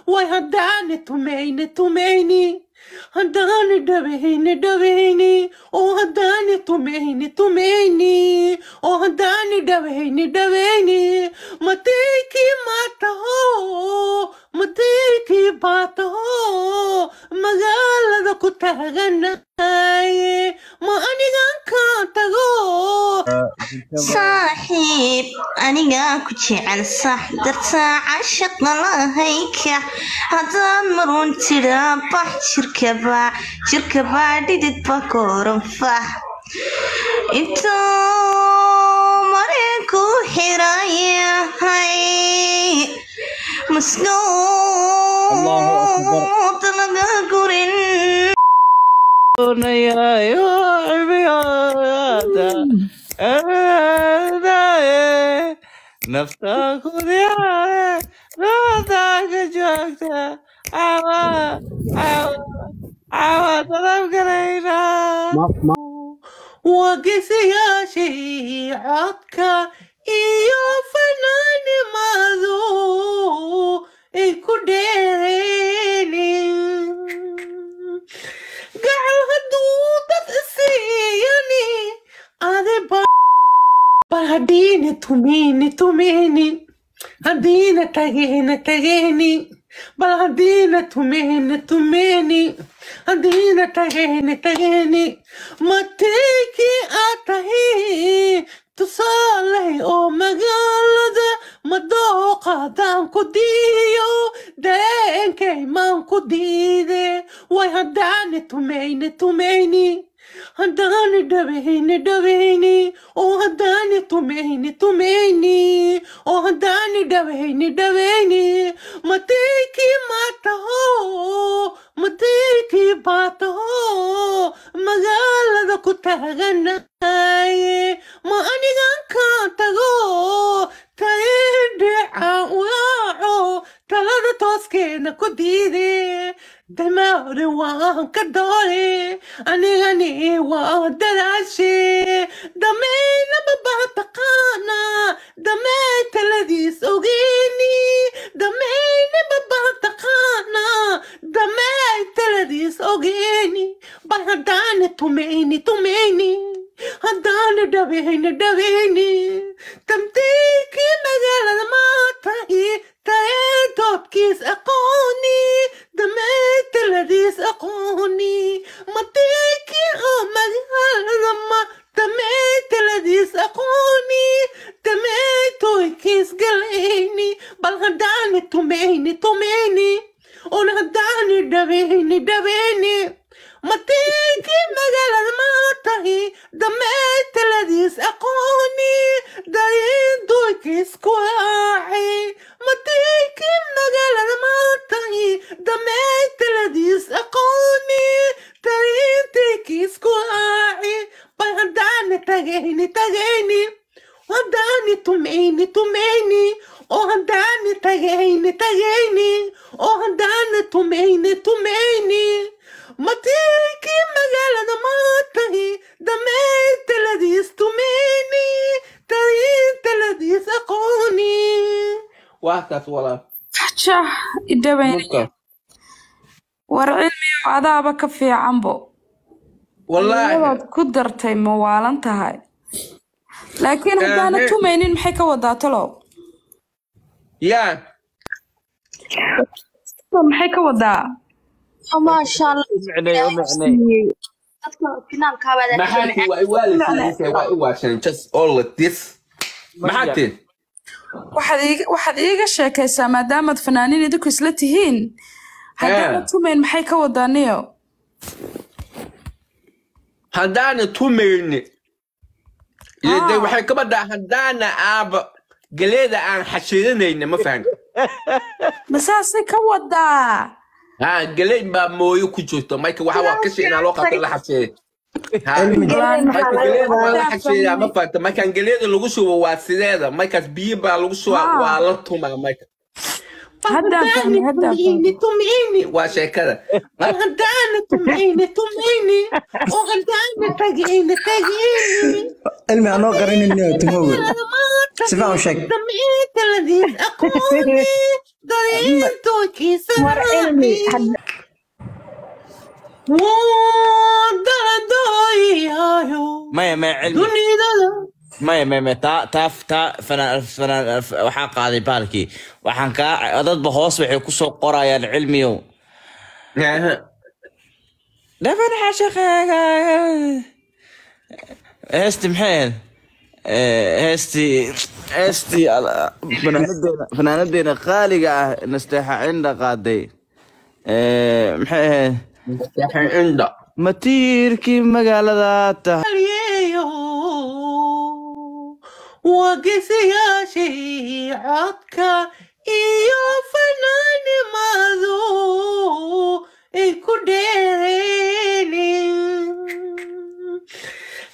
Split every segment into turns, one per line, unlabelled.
Way haddaana tumayni tumayni, haddaana dhawayni dhawayni, oo haddaana tumayni tumayni, oo haddaana dhawayni dhawayni. Mateykii maataho, mateykii baataho, magaalada ku taaganaye, ma anigan kaa tago.
Saaxiib, anigaa ku jecel, sax dartaa cashaqa lahayka. Haddaad marun tidhaa bax, jirkaba jirkabaa dhididba koranfax intuu marinku xirayahay.
Allahu akbar.
Maskuud laga gurin.
Nafta ku diyaare, nafta ka joogta, awa awa awa dalab galayna. Waa geesiyaashii codka iyo fanaanimadu ay ku dheereen. Gacal hadduu dad isiiyani adiba bal haddiina tumeyni tumeyni, haddiina tageena tageeni, bal haddiina tumeyni tumeyni, haddiina tageeni tageeni. Mateykii aad tahay tusaale oo magaalada madooqadaan ku diiyo, dareenkay maan ku diide. Way haddaana tumeyni tumeyni, haddaana dhawayni dhawayni, oo haddaana tumeyni tumeyni, oo haddaana dhawayni dhawayni. Mateykii maataho, mateykii baataho, magaalada ku taaganaye, ma anigan kaa tago. Taydhica ulaaco talada tooskeena ku diide, damaare waan ka doore, anigani waa dadaashe. Dameynaba baa taqaana, damey taladiis ogeeni, dameynaba baa taqaana, damey taladiis ogeeni. Bal haddaana tumeyni tumeyni, haddaana dhaweyni dhaweyni, tamtiikii magaalada maa tahi, tae doodkiis aqooni, damey taladiis aqooni. Mateykii oo magaalada ma damey taladiis aqooni, damey toykiis galayni. Bal haddaana tumeyni tumeyni, oon haddaana dhaweyni dhaweyni, mateykii magaalada maa tahi, damey taladiis aqooni, dayin doykiis ku raaci. Mateykii magaalada maa tahi, damey taladiis aqooni, dayintikiis ku raaci. Bal haddaana tagayni tagayni, haddaani tumeyni tumeyni, oo haddaani tagayni tagayni, oo haddaana tumeyni tumeyni, mateykii magaalada maa tahi, damey taladiis tumeyni, tayin taladiis aqooni.
Waa kaas, walaal.
Jah idhabayn.
Marka
War cilmiyow, adaaba ka fiicanbo.
Wallaahi.
Iyadaad ku dartay, ma waalan tahay? Laakiin haddaana tumaynin, maxay ka wadaa talow?
Yaa.
Maxay ka wadaa?
Maasha Allah.
U micnay, u micnay.
Dadka finaalkaabaad.
Maxaa tii? Waa iwaaleysa, waa iwaashan, just all like this. Maxaa tii?
Waxaad iiga sheekaysaa, maadaamaad fanaaniin idinku isla tihiin, haddaana tumayn maxay ka wadaa niyo?
Haddaana tumayni iyo dee waxay ka badaa haddaana aaba galeeda aan xashiirinayna, ma fahan?
Ma saasay ka wadaa?
Ha, galeyd baa mooyo ku jirto, marka waxa waa kashi inaa loo qabto la xashiiray. Ha, marka galeeda waa la xashiiraa, ma fahanta? Markaan galeeda lagu shubo waa sideeda, markaas biyo baa lagu shubaa. Waa la tumaa marka.
Haddaan fahmay, haddaan fahmay.
Tumcini waa sheekada. Bal haddaana tumcini tumcini oo haddaana tagcini tagcini.
Cilmi anoo qarinayno tumowga si fiican u sheeg.
Damciitaladiis aqooni dariintokiisa.
War cilmi
Wadaradooyayo.
Maya, maya, cilmi.
Dunidada.
Maya, maya, maya, taa taa taa fanaan fanaan waxaa qaaday baalkii. Waxaan kaa dadba hoos waxay kusoo qorayaan, cilmiyow, dhaban xashaqeega. Heesti maxay ahayd? Heesti fanaanadeena qaaliga ah Nasteexa Cinda qaaday. Maxay ahayd?
Cinda.
Matiirkii magaalada tahay.
Yeeyo wagisiyaashii codka iyo fanaanimadu ay ku dheereen.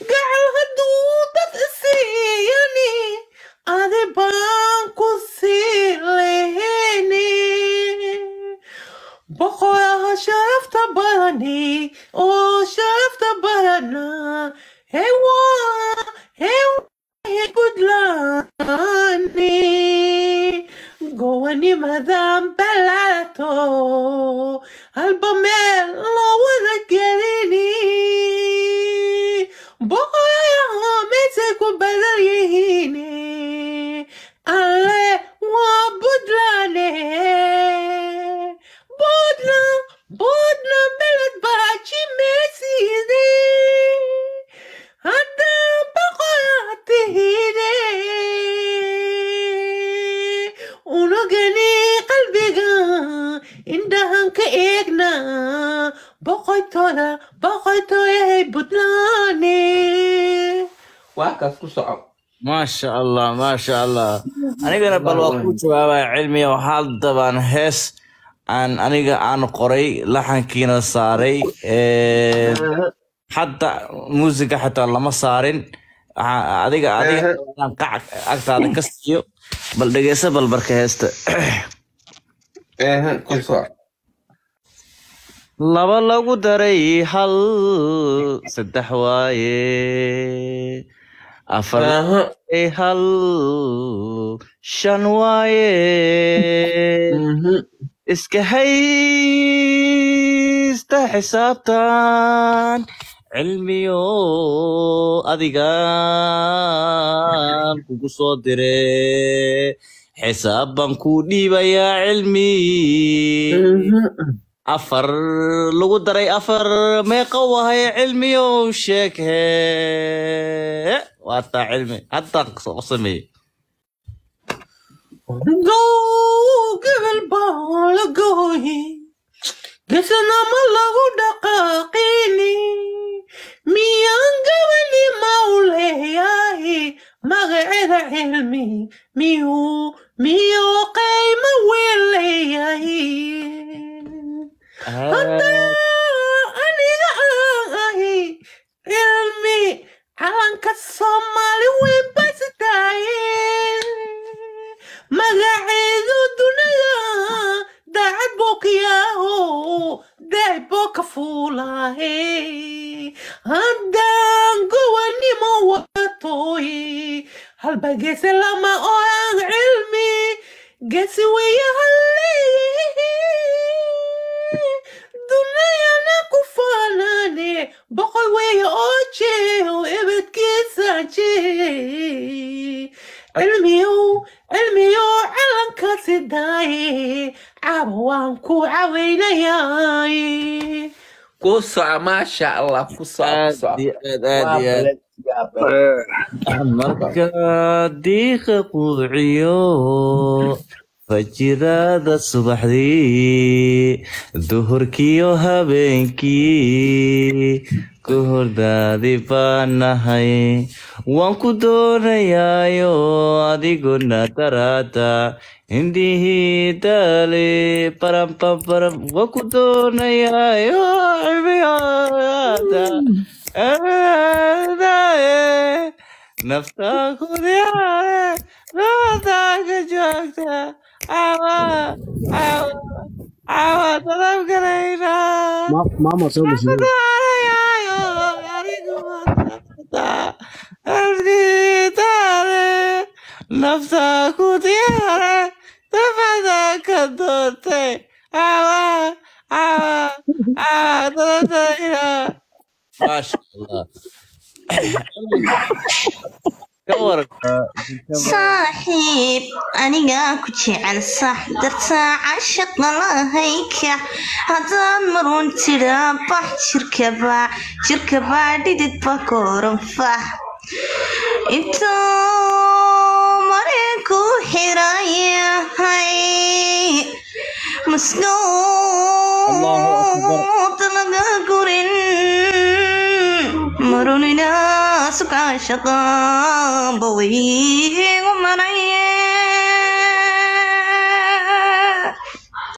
Gacal hadduu dad isiiyani adi baan ku sii leheni. Boqoraha sharafta badani oo sharafta badana hewa hewa Puntland gowanimadan balato halba meel loo wada gelini. Boqoraha meesay ku badan yihiin alle waa Puntland. Puntland, Puntland beled baaji meesiide hadda boqoraa tihide. Unugani qalbiga indhahan ka eegna boqoytooda boqoytooyahay Puntland.
Waa kaas, ku soco.
Maasha Allah, maasha Allah. Anigana bal waa kuu jawaabaya, cilmiya. Hadda baan hees aan aniga aan qoray, laxankiina saaray, hadda muusiga xataa lama saarin. Adiga aan qac agtaada ka siiyo. Bal dhegeysa, bal barka heesta.
Ku soco.
Laba lagu daray hal saddex waaye, afar daray hal shan waaye. Iska haysta xisaabtan, cilmiyo, adigaan kugu soo dire. Xisaab baan kuu dhiibayaa, cilmi. Afar lagu daray afar meeqa wahay, cilmiyow? Sheeg hee. Waa taa, cilmi, haddaan soo sameeyey.
Gobol baa la gooyey, gesna ma lagu dhaqaaqini. Miyaan gabani mawleeyahay magaceeda cilmi? Miyuu qaymo weyn leeyahay hadda aniga aan ahi cilmi? Calanka Soomaali weyn basitaaye, magaceedu dunida daacad buu ka yaaho, daacad buu ka fuulaahe. Haddaan gowanimo watooy halba geese lama oran, cilmi geesi weeye halleeyahe. Dunayana ku faanane boqol weeye oo jeeyo ebedkiisa jee. Cilmiyow, cilmiyow, calankaasi daaye caba waan ku caweynayaaye.
Ku soco, maasha Allah, ku soco, ku soco.
Aad iyo aad, aad iyo aad. Marka diiqa quuciyo fajiraada subaxdii, duhurkiyo habeenkii ku hordaadi baan nahay. Waan ku doonayaayo adiguna daraada indhihii daale parampamparam. Waan ku doonayaayo cilmigaada naftaa ku diyaare naftaa ka joogta. Caawa, caawa, caawa dadab galaynaa.
Maama soo gashay.
Nafta ku diyaare, dafada ka doortay. Caawa, caawa, caawa dadabtayna. Maasha Allah, ka waran?
Saaxiib, anigaa ku jecel sax dartaa cashaqa lahayka. Haddaan marun tidhaa bax, jirkaba jirkabaa dhididba koranfax intuu marinku xirayahay.
Allahu akbar.
Maskuud laga gurin marunina sukaashaqa bawaygu.